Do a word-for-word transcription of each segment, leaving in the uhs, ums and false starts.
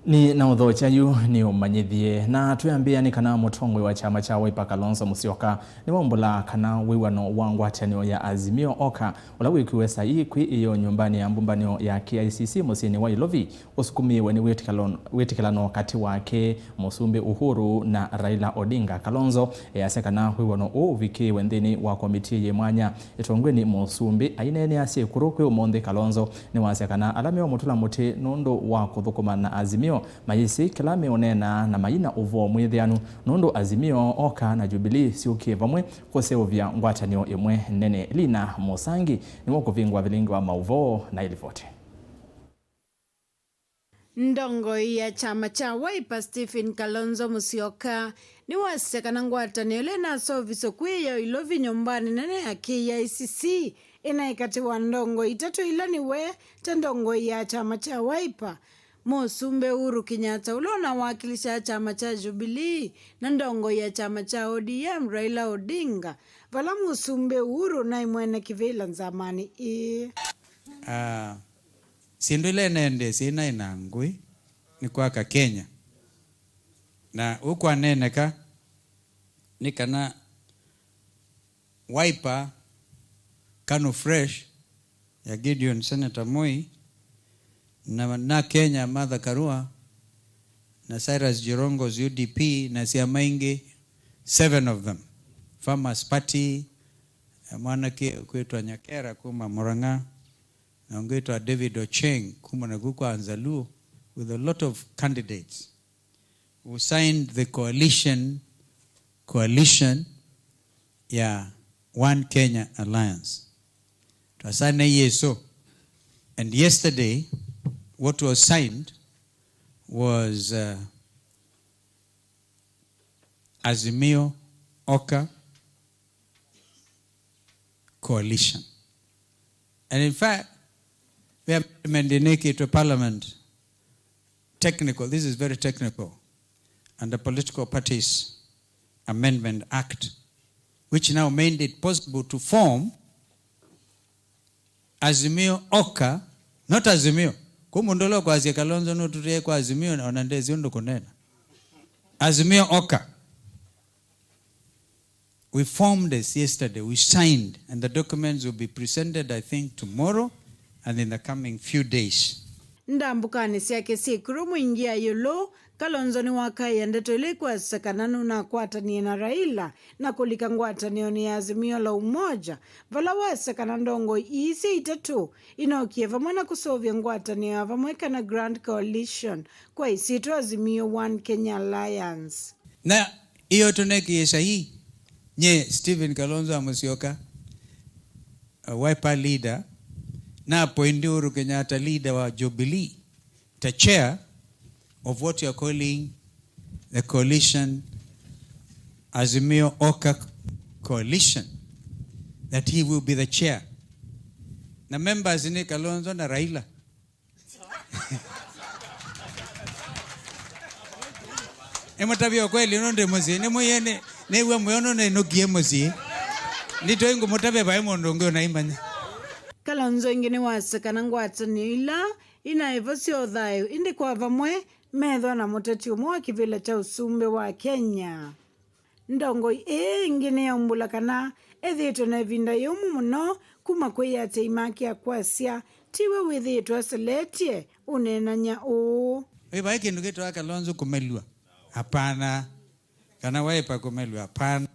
Nĩ na ũthokya yu nĩ ũmanyĩthie. Na twĩambĩĩa nĩ kana mũtongoi wa kyama kya Wiper Kalonzo Musyoka nĩwaumbũla kana wĩw'ano wa ngwatanĩo ya Azimio Oka ũla wĩkiwe saii kwĩ ĩyoo nyũmbanĩ ya mbũmbanĩo ya K I C C mũsyĩnĩ wa Ilovi ũsukumĩĩwe nĩ wĩtĩkĩlano, wĩtĩkĩlano katĩ wake Mũsumbĩ Uhuru na Raila Odinga. Kalonzo easya kana wĩw'ano ũũ ũvikĩĩwe nthĩnĩ wa komitii yĩ mwanya ĩtongoew'e nĩ Mũsumbĩ. Aineenea syĩkũlũ kwĩ ũmũnthĩ, Kalonzo nĩwasya kana ala meũmũtũla mũtĩ nũndũ wa kũthũkũma na Azimio mayĩsĩ kĩla meũneena na maina ũvoo mwĩthĩanu nũndũ Azimio Oka na Jubilee syũkie vamwe kũseũvya ngwatanĩo ĩmwe nene. Lina Mũsangi nĩwe ũkũvingũa vilingi wa maũvoo na ĩlivoti. Ndongoi ya kyama kya Wiper Stephen Kalonzo Musyoka nĩwasya kana ngwatanĩo ĩla ĩnaseũvisye kwĩ ĩyoo Ilovi nyũmbanĩ nene ya K I C C ĩnaĩ katĩ wa ndongoi itatũ ila nĩwe ta ndongoi ya kyama kya Wiper, Mũsumbĩ Uhuru Kenyatta ũla ũnawakilishaa kyama kya Jubilee, na ndongoi ya kyama kya O D M Raila Odinga, vala Mũsumbĩ Uhuru naĩ mwene kĩvĩla nzamanĩ ĩĩ. Ah, syĩndũ ila ĩnaendeesya ĩnaĩ na ngũĩ nĩ kwaka Kenya. Na ũu kwaneeneka nĩ kana Wiper, KANU Fresh ya Gideon Senator Moi, na, na Kenya Martha Karua, na Cyrus Jirongo's U D P, na syama ingĩ, seven of them. Farmers Party, eh, mwanake kwĩtwa Nyakera kuma Murang'a, na ũngĩ wĩtwa David Ochieng kuma naku kwa Anzaluo, with a lot of candidates who signed the coalition, coalition ya One Kenya Alliance. Twasainĩie ĩsu. And yesterday, what was signed was, uh, Azimio Oka Coalition. And in fact, the amendment ĩnĩkĩtwe parliament, technical, this is very technical, under Political Parties Amendment Act, which now made it possible to form Azimio Oka, not Azimio. Kũ mũndũ ũla ũkwasya Kalonzo nũtũtĩe kwa Azimio, ona ndesĩ ũndũ kũneena. Azimio Oka. We formed this yesterday, we signed, and the documents will be presented, I think, tomorrow and in the coming few days. Ndambũkanĩ syake syĩ ĩkũlũ mũingĩ ya ĩũlũ, Kalonzo nĩwakaĩa ndeto ila ikwasya kana nũnakwatanie na Raila na kũlika ngwatanĩonĩ ya Azimio la Umoja, vala wasya kana ndongoi ii syĩ itatũ inokie vamwe na kũseũvya ngwatanĩo ya vamwe kana Grand Coalition kwa ĩsyĩtwa Azimio One Kenya Alliance. Na ĩyo tũnekĩĩsa ii, nye Stephen Kalonzo wa Musyoka, a Wiper leader, na appoint Uhuru Kenyatta leader wa Jubilee, the chair of what you are calling the coalition, Azimio Oka coalition, that he will be the chair. Na members nĩ Kalonzo na Raila. Nĩmũtavye ũkweli, nũndũ mũsyĩ nĩmwĩe nĩ, nĩw'a mũyo nũnĩnũkie mũsyĩ. Nditoi ngũmũtavya vaĩ mũndũ ũngĩ ũnaimanya. Kalonzo ĩngĩ nĩwasya kana ngwatanĩo ila inaĩ vo sya ũthayũ, ĩndĩ kwa vamwe methwa na mũteti ũmwe wa kĩvĩla kya ũsumbĩ wa Kenya. Ndongoi ĩĩ ĩngĩ nĩyaumbũla kana ethĩĩtwe na ĩvinda yĩũmũ mũno kuma kwĩ aatĩĩi make, akwasya tiwe wĩthĩĩtwe aseletye ũneenany'a ũũ. Ĩ, vai kĩndũ kĩtawa Kalonzo kũmelw'a? Hapana. Kana Wiper kũmelw'a? Hapana.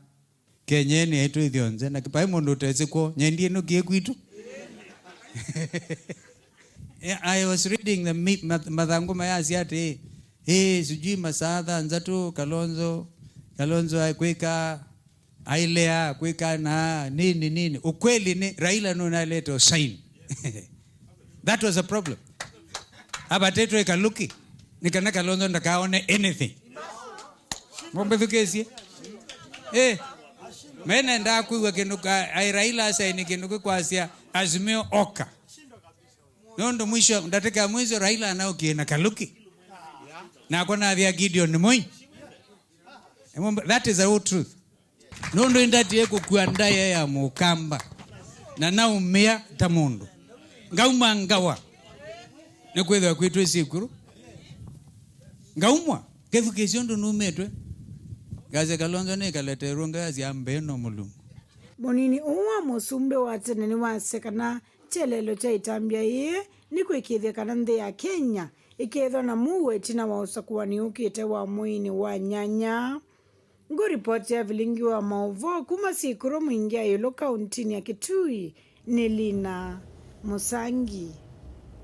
Kenya nĩ yaitũ ithyonthe, na vai mũndũ ũtesĩ kwoo, nyie ndiĩnũkie kwitũ. Yeah, I was reading the mi-, math-, mathangũ mayasya atĩ, ĩ, sijui masaa thanthatũ, Kalonzo, Kalonzo akwĩka, ailea, akwĩka na nini, nini. Ukweli nĩ, Raila nũnalete ũsaini. That was a problem. Avatĩtwe ĩkalũki, nĩ kana Kalonzo ndakaone anything. Mũmbĩthukĩĩsye. Eh, menendaa kwĩw'a kĩndũ ka, ai Raila asaini kĩndũ kĩkwasya Azimio Oka. Nũndũ mwisho, ndatĩka ya mwisho, Raila anaũkie na Kalũki. Nakwa nathĩa Gideon Moi. Mũmbe-, that is the whole truth. Nũndũ indatie kũkua ndaĩa ya mũkamba. Na naumĩa ta mũndũ. Ngauma ngawa. Nĩkwĩthĩwa kwitũ ĩsyĩkũlũ. Ngaumwa, ngethukĩĩsya ũndũ numĩtwe. Ngasya Kalonzo nĩkaleterwe ngasya mbee no Mũlungu. Mũnini ũũ wa mũsumbĩ wa tene nĩwasya kana kyelelo kya ĩtambya yĩĩ nĩ kũĩkĩĩthya kana nthĩ ya Kenya ĩkeethwa na mũuo ĩtina wa ũsakũani ũkĩte wa mweinĩ wa nyanya. Ngũripoti ya vilingi wa maũvoo kuma Syĩkũrũ Mwingĩ ya ĩũlũ kauntinĩ ya Kitui nĩ Lina Mũsangi.